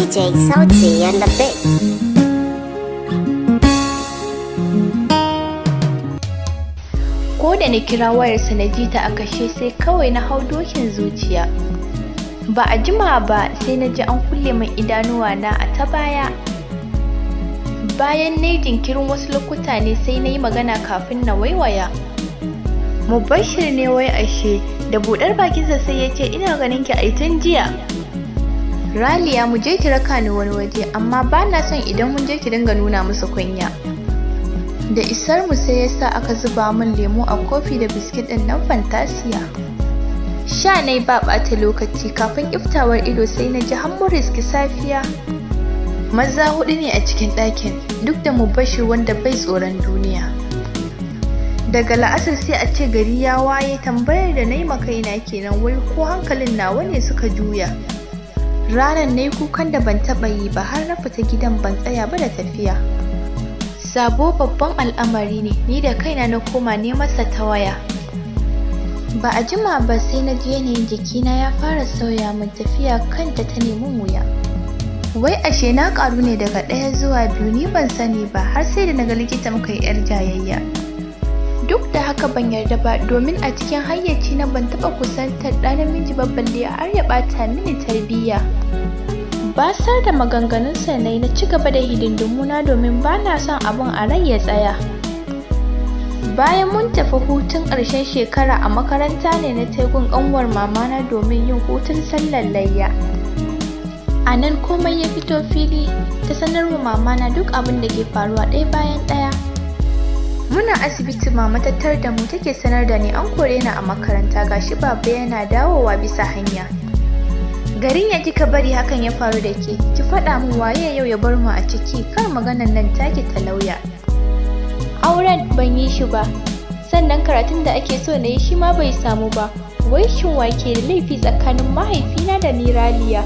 DJ Sauti and the Big. Ko da na kira wayarsa na ji ta a kashe, sai kawai na hau dokin zuciya. Ba a jima ba sai na ji an kulle min idanuwa na a ta baya. Bayan na yi jinkirin wasu lokuta ne sai na yi magana kafin na waiwaya. Mubashir ne wai ashe, da buɗar bakinsa sai ya ce, "Ina ganin ki ai tun jiya. Raliya, mu je ki raka ni wani waje, amma ba na son idan mun je ki dinga nuna musu kunya." Da isar mu sai ya sa aka zuba min lemo a kofi da biskit ɗin nan Fantasiya. Sha nai ba ɓata lokaci, kafin ƙiftawar ido sai na ji har mun riski safiya. Maza huɗu ne a cikin ɗakin, duk da Mubashir wanda bai tsoron duniya. Daga la'asar sai a ce gari ya waye. Tambayar da na yi kaina kenan, wai ko hankalin nawa ne suka juya? Ranar na yi kukan da ban taɓa yi ba, har na fita gidan ban tsaya ba da tafiya. Sabo babban al'amari ne, ni da kaina na koma nemansa ta waya. Ba a jima ba sai na ji yanayin jikina ya fara sauya min, tafiya kanta ta nemi wuya. Wai ashe na ƙaru ne daga ɗaya zuwa biyu, ni ban sani ba har sai da naga likita muka yi 'yar jayayya. Duk da haka ban yarda ba, domin a cikin hayyaci na ban taɓa kusantar ɗa namiji ba, balle har ya ɓata mini tarbiyya. Basar da maganganunsa na yi, na ci gaba da hidindimuna domin ba na son abin a rai ya tsaya. Bayan mun tafi hutun ƙarshen shekara a makaranta ne na tai gun ƙanwar mamana domin yin hutun sallar layya. A nan komai ya fito fili, ta sanarwa mamana duk abin da ke faruwa ɗaya bayan ɗaya. Muna asibiti mama ta tar da mu take sanar da ni an kore ni a makaranta, gashi baba yana dawowa bisa hanya. Garin ya kika bari hakan ya faru da ke, ki faɗa min waye yau ya bar mu a ciki, kar maganan nan taki ta lauya. Auren ban yi shi ba, sannan karatun da ake so na yi shi ma bai samu ba. Wai shin wa ke da laifi tsakanin mahaifina da ni, Raliya?